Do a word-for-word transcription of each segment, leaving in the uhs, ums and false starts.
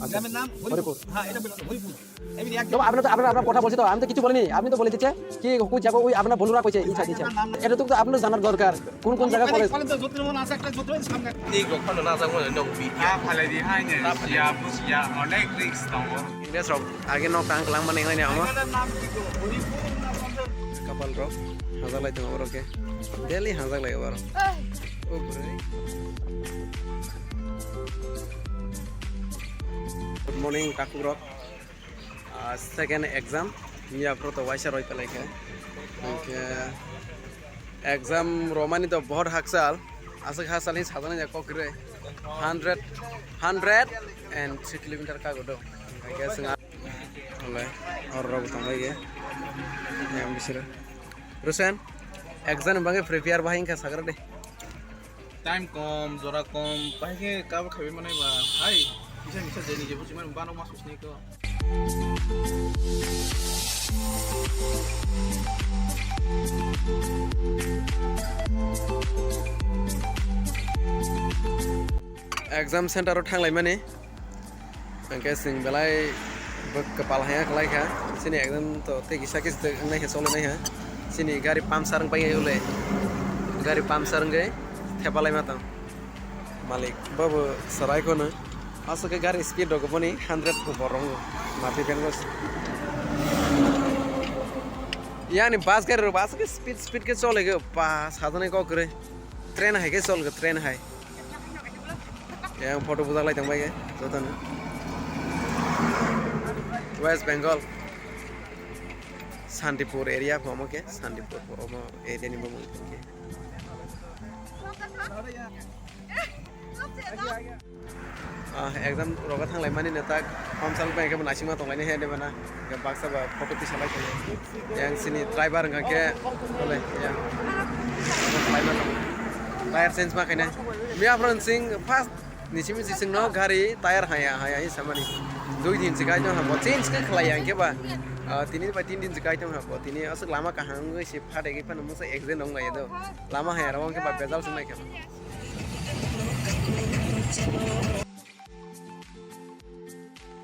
আচ্ছা। গ্রামের নাম হরিপুর। হরিপুর। হ্যাঁ, এটা বললাম, হরিপুর। এই যে এক তো আপনি তো, আপনার, আপনার কথা বলছি তো, আমি তো কিছু বলিনি, আপনি তো বলেন যে কি, কোন জায়গা ওই আপনার বন্ধুরা কইছে, এই সাইডে। এটা তো, তো আপনার জানার দরকার, কোন কোন জায়গা কলেজ। এই ঘটনা না জানবো না, নবী। হ্যাঁ, ফালাই দি, হ্যাঁ, নে, ইয়া, বুঝিয়া, অনেক risk tongo। English rok age no kang klang mani ngai ni amo. Naga nam ki do, Hori Pur na Kapal rok hajak lai tongo borok khe. Daily hajak lai borok. O bwrwi. Good morning, takhuk rok. Ah, second exam. Miya phoro to waisa roi pelai khe. Hwnkhe exam romani to bohor hakchal. Aswk hakchal hin sajani jak kok kwrwi. Hundred, hundred and three kilometer kago do. Hwnkhe chwng a-, hwnlai, hor rok tongbai khe. Yang bisiro. Rusen, exam ni bagwi prepare bahai wngkha sagra de. Time kom, jora kom, bahai khe cover khaiwi manai ba. Hai, kisa kisa jeni je buji mani bano mas usni ko. Exam center o thanglaimani, hwnkhe chwng belai bo kwpal haya kwlai kha. Chini exam to tei kisa kisa wngnai khe choli nai kha. Chini gari puncture wng pai ule, gari puncture wngwi thepalai ma tong. Malik, bobo chwrai kheno. Aswk khe gari speed rok boni hundred upor rongo. Mati ben go. Yani bus gari rok aswk khe speed, speed khe chole khe, ba, sajani kok kwrwi. Train hai khe chol khe, train hai. Yang photo bujak lai tong bai khe, jotono. West Bengal. Santipur area pho omo khe, Santipur pho omo area ni bumung khe. Ah, exam rogo thanglai mani no tak, pamsal bai khe bo naisingma tonglaini he de bana, baksa ba photo tisa lai tongo. Yang sini driver wngkha khe, bole, ya. Tire change ma khainai. Miya phoro sing first ni simi sising no gari tire haya, haya, haya samani. Dui din se kai tong ha bo, change khe khlai ya, hwnkhe ba, ah, tini bai tin din se kai tong ha bo, tini aswk lama kaham wngwi se phatwi phano mungsa accident wng lai do. Lama haya rok hwnkhe ba bejal se nai khe.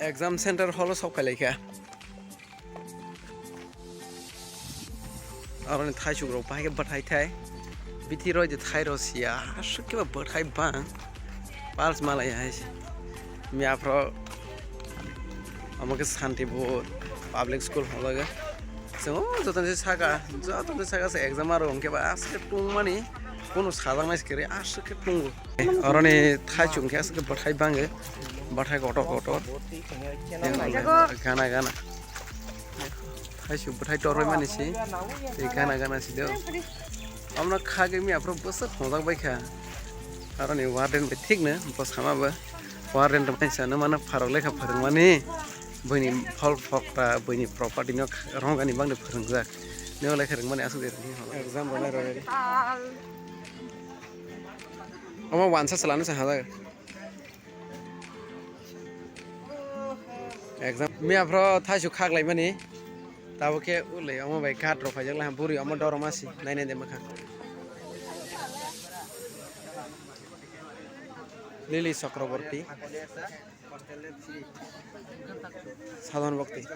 Exam center hall o sok phai lai kha. Aroni thaisuk rok bahai khe bwthai thai. Bithi roi de thai rw sia, aswk khe ba bwthai bang. Pals malai hai se. Miya phoro omo khe Santipur Public School hwnjago. Chwng o jotono se saka, jotono se saka se exam aro hwnkhe ba aswk khe tungmani, kunu sajaknai se kwrwi aswk khe tungo. Oroni thaisuk hwnkhe aswk khe bwthai bango, bwthai kotor kotor. Gana gana. Thaisuk bwthai torbai mani se, tei gana gana se do. Omono khagwi miya phoro bwswk hwnjak bai kha. Aroni warden bai thik no bwsama bo. Warden rok bai chana mano pharok lekha phwrwngmani. Buini phol phokta, buini property no romgani bagwi phwrwngjak. Neo lekha rwngmani aswk de rwngmani. Exam rwnai rwnai. Omo wansa chwlano se hajak. Exam miya phoro thaisuk khaklaimani. Tabuk khe ulai omo bai guard rok phaijak lai, bwrwi omo dorom asi nainai de mwkhang. Lily Chakraborty. Sadhan Bhakti.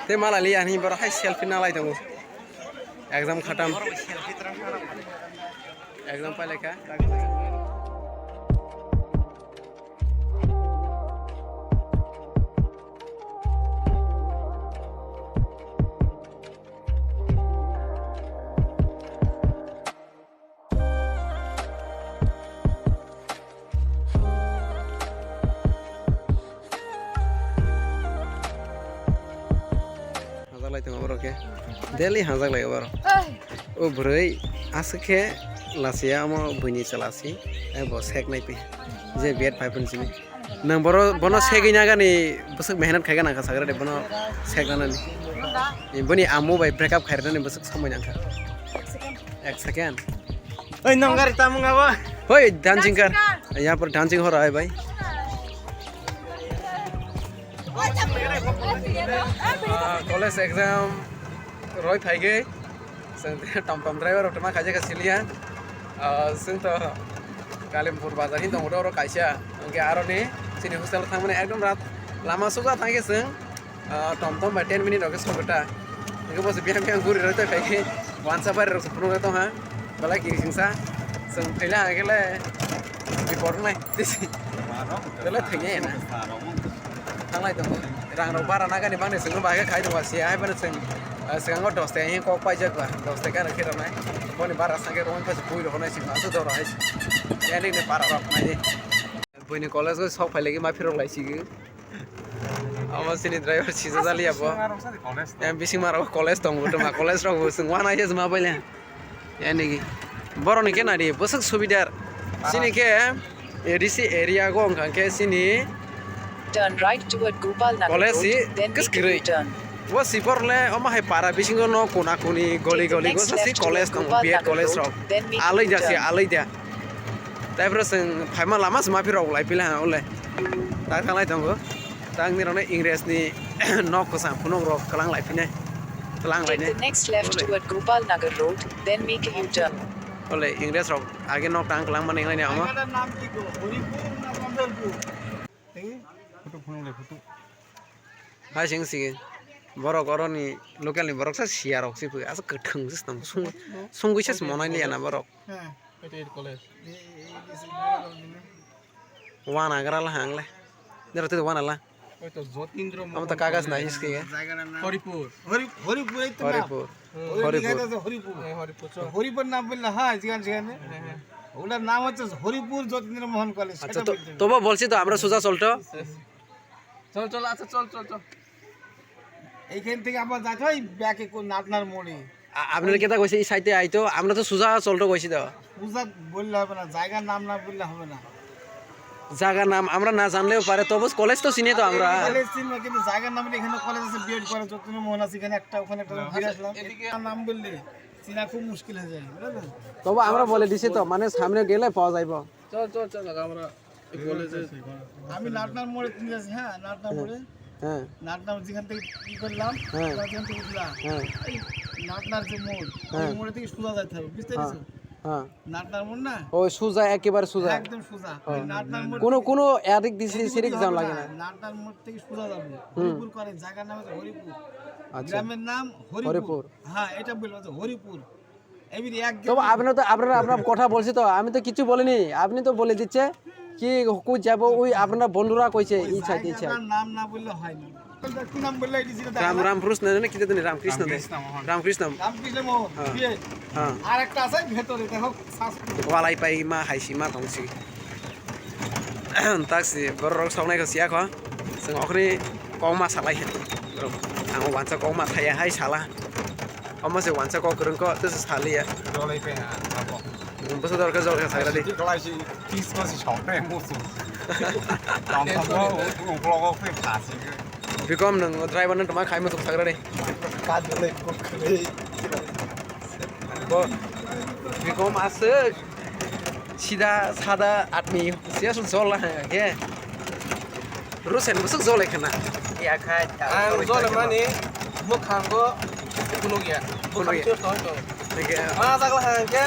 Tei mala liya hinwi borok hai selfie nalai tongo. Exam khatam. Exam pailai kha. Hajak lai tongo borok khe. Daily hajak lai borok. O bwrwi aswk khe lachiya omo buini chwla si. Tei bo sek nai pi. Je bed pai phone simi. Nwng boro, bono segwi nagani bwswk mehnat khai gana kha sagra de bono sek nanani. Boni amo bai break up khai rwnani bwswk somoi nangkha. Ek second. Oi, nong gari tamung abo? Hoi, dancing kar. Yahan par dancing ho raha hai bhai. Ah, college exam roi phaigwi. Chwng tom tom driver rok tongma khaijak kha siliya. Ah, chwng to Kalimpur bazar hin tongo oro kaisa. Hwnkhe aroni Chini hostel thangmani ekdom rat lama suja thangkhe chwng, ah, tom tom bai ten minute rok khe sogwi ta. Hwnkhe bo se biyang biyang guri rw tei phaikhe wansa bari rok se phunuk rw tongha. Belai kiri singsa chwng phaila hwnkhe le bipor wngnai. Belai thwngya na. Thanglai tongo. Rang rok bara nagani bangni chwngno bahai khe khai tongo siya hai phano chwng, ah, swkango dos taka hini kok paijak ba. Dos taka rw khe rwnai. Boni bara sangkhe rwmani phaisa pui rw hwnai chwng aswk doro hai. Yani ni para rok nai. Buini college o sok phailagi ma phirok laisigi. Omo chini driver sijak jaliya bo. Em bising maro college tongo toma college rok bo chwng wana yes ma baile. Yanigi. Boroni khe nari bwswk subidar. Chini khe A D C area go wngkha khe chini Turn right toward Gopal Nagar college Road, si then make a kwskwrwi. U-turn. Bo sibor le omo hai para bisingo no kona koni goli goli go sasi college tongo B Ed college rok. Alai da si alai da. Taipore chwng phaima lama se ma phirok lai pila ha ole. Tak thanglai tongo. Tang ni rok Ingres ni nok kwcham phunuk rok kwlang lai phinai. Kwlang lai ne. Take the next left toward Gopal Nagar Road, then make a U-turn. Ole Ingres rok age nok tang kwlang mani ngai ne omo. Photo phunuk le photo. Hai sing sigi. Borok oroni local ni borok sa siya rok si pui asa kwthwng si tong sung sungwi sa monai liya na borok. Wana gra la hang le. Nero te wana la. Oito Jotindra Mohon. Amo ta kagas na hiski ge. Horipur. Horipur ei to na. Horipur. Horipur. Horipur. Horipur nam billa ha jigan jigan. ওটার নাম হচ্ছে হরিপুর যতীন্দ্র মোহন কলেজ। আচ্ছা, তো তবু বলছি তো আমরা সোজা চলতো। চল চল, আচ্ছা চল চল চল। এইখান থেকে আবার যাইতে হয় ব্যাকে কোন নাটনার মোড়ে। আপনারা কেটা কইছে এই সাইডে আইতো, আমরা তো সোজা চলতো কইছি তো। সোজা বললে হবে না, জায়গার নাম না বললে হবে না। জায়গার নাম আমরা না জানলেও পারে, তবু কলেজ তো চিনি তো আমরা। কলেজ চিনবো, কিন্তু জায়গার নাম এখানে কলেজ আছে, বিএড কলেজ, যতীন্দ্র মোহন আছে, এখানে একটা, ওখানে একটা, ঘুরে আসলাম। এদিকে নাম বললে চিনা খুব মুশকিল হয়ে যায়, বুঝলেন? তবু আমরা বলে দিছি তো, মানে সামনে গেলে পাওয়া যাইবো। চল চল চল, আমরা এই কলেজে। আমি নাটনার মোড়ে চিনে আছি, হ্যাঁ, নাটনার মোড়ে। হ্যাঁ। নাটনার যেখান থেকে কি করলাম, হ্যাঁ। ওখান থেকে উঠলাম। হ্যাঁ। এই নাটনার যে মোড়, ওই হ্যাঁ। মোড়ে থেকে সোজা যাইতে হবে, বুঝতে হ্যাঁ। পেরেছো? হ্যাঁ। নাটনার মোড় না? ওই সোজা, একেবারে সোজা। একদম সোজা। হ্যাঁ। ওই নাটনার মোড় কোনো, থেকে কোনো এদিক দিক সেদিক এদিকে যাওয়া হবে লাগে না। না। নাটনার মোড় থেকে সোজা যাবে। হুম। হরিপুর করে, জায়গার নাম হচ্ছে হরিপুর। আচ্ছা। গ্রামের নাম হরিপুর। হরিপুর। হ্যাঁ, এটা বলবো যে হরিপুর। এমনি এক তবে আপনি তো, আপনারা, আপনার কথা বলছি তো, আমি তো কিছু বলিনি, আপনি তো বলে দিচ্ছে কি, কই যাবো, ওই আপনারা বন্ধুরা কইছে, ওই এই সাইডে, এই সাইডে। জায়গাটার নাম না বললে হয় না। কি নাম বললে, এটা যেটা রাম, দেখালাম? রামকৃষ্ণ না, কি জানি, রামকৃষ্ণ দে। রামকৃষ্ণ মোহন। রামকৃষ্ণ। রামকৃষ্ণ মোহন, হ্যাঁ। বিয়ে। হ্যাঁ। আর একটা আছে ভেতরে, দেখো, শ্বাস-, walai pai ma hai si ma tong si. Taksi borok rok soknai ko siya ko. Seng okni kok ma salai. Ang wansa kok ma thaya hai sala. Omo se wansa kok kwrwng kok, tei se saliya. Jolai pai ha, abo. Bwsa dorkar jol kha sagra di. Jolai si, tis ko si sok pai musu. Tong tong ko, uklok ko pai pha si. Bikom nwng driver no tongma khai musu sagra di. Ka jolai ko khwlai. Bo, bikom aswk. Sida sada admi siya sun sol ha ke. Rusen busuk jole khana. Ya khai. Ang jole mani mukhango phunukya. Phunukya. Mukhang sure to to. Thik hai. Ma jagla hangke.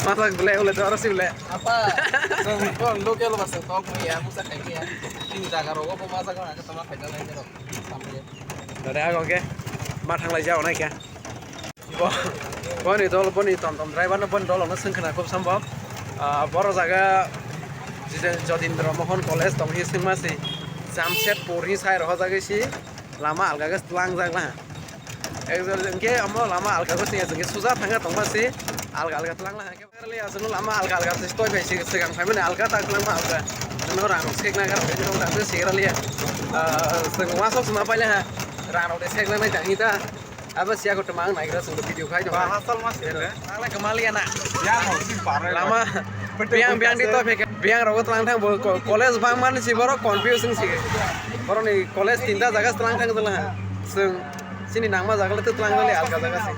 Ma jag bole ule to arasi ule. Apa? Kon local basa tok ya musa khai ya. Tin jaga rogo ko ma jagla hangke tama khai jala ni rok. Sampai. Dore ago ke. Ma thanglai jao nai kya. Bo, boni dol, boni tom tom driver no, boni dol no swng khna khub sambok. Ah, boro jaga Jiten-, Jotindra Mohon College tong hi swngma si, Jamshedpur hi sai rohorjagwi si, lama alga khe tlangjak laha. Ekjon hwnkhe omo lama alga khe swngya, hwnkhe suja thangya tongma si, alga alga tlang laha. Khe aswkno lama alga alga se stoi bai si, swkang phaimani alga tak lama alga. Nwng rang sekna gar tong ta se segra liya. Ah, swng wasok swma paile ha. Rang rok de sekna nai tang hi ta. Abo siya ko tama ang naigra sung video khai dong. Bahasal mas kene. Ang na kemal ya na. Ya no si parai. Lama biang biang di to phek biang rogo tlang thang bo ko-, college bang man si borok confusing si. Borok ni college tinta jaga tlang thang tlang. Sung sini nangma jaga le tlang le alka jaga si.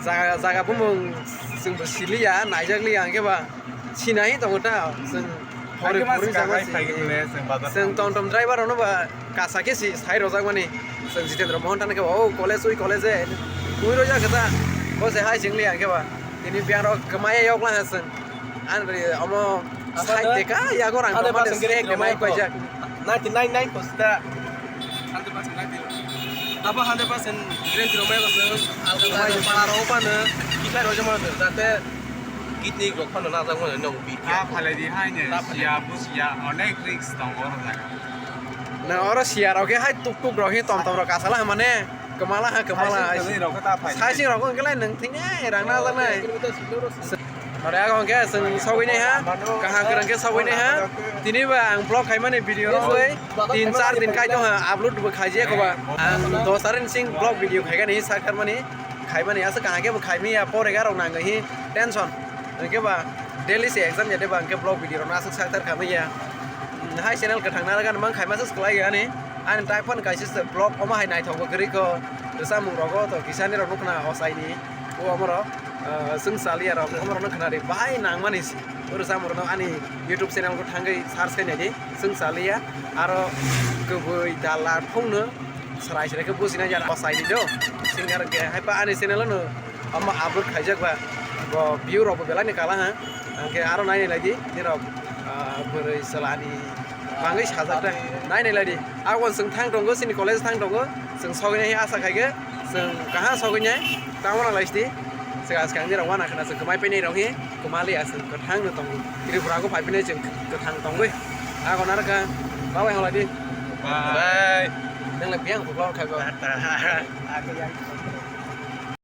Jaga jaga bumung sung bo sili ya naijak li ang ke ba. Sinai tongo ta, chwng hori hori jagao si. Chwng tom tom driver rokno ba kasa khe si sai rojak mani. Chwng Jitendra Mohan tani khe ba, "Oh, college, ui college e." Ui rojak khe ta, bo se hai chwng li ang khe ba. Tini biang rok kwmaya yok lang chwng. Ani ri omo Sai teka, yago rang hundred percent guarantee rok mai paijak. Ninety nine nine percent da. Hundred percent guarantee rok. Abo hundred percent guarantee rok mai ko sir. Alka mai para rok mano, kikai rok mano, jate kidney rok phano najak mano, no, bi. Ah, phalai di hai ne, siya, bu siya, onek risk tongo oro jaga. Na oro siya rok hai tuk tuk rok hi tom tom rok kasala mane. Kwmala ha, kwmala. Saising kwlwi rok khe ta phai. Saising rok wngkhe lai nwng thwinai, rang na jaknai. Ore, ako hwnkhe chwng sogwinai ha, kaham kwrwng khe sogwinai ha. Tini ba ang vlog khaimani video rok wngwi tin char din kai tong ha, upload bo khaijak ba. Ang dos tarik ni sing vlog video khaigani sak tarmani, khaimani aswk kaham khe bo khaimani ya, pore ga rok nang hi tension. Hwnkhe ba daily se exam ya de ba, hwnkhe vlog video rok no aswk sak tar khaimani ya. Hai channel kwthang na rwgani mang khaima se swklai ani. Ani tai phano kaisa se vlog omo hai naithok bo kwrwi kho. Rwchapmung rogo to kisani rok nukna ochaini. O omoro, ah, chwng chaliya rok omoro no khwnari bahai nangmani si. O rwchapmung rokno ani YouTube channel o thangwi search khai naidi. Chwng chaliya aro kwbwi dala thungno serai serai khe bujina jana ochaini do. Singer khe hai pa ani channel o no omo upload khaijak ba, bo view rok bo belai ni kala ha. Hwnkhe aro nainai lai di, nirok, ah, bwrwi chwla ni bangwi sajak ta. Nainai lai di. Abo chwng thang tongo, chini college thang tongo. Chwng sogwinai asa khai khe, chwng kaham sogwinai. Tamo na lai sidi. Swkang swkang nirok wana khna chwng kwmai painai rok hi. Kwmaliya chwng kwthang no tongo. Tripura go phai phinai chwng kwthang tongwi. Abo narwkha. Bye bye hwnlai di. Bye. Nang le biyang buklok khai go.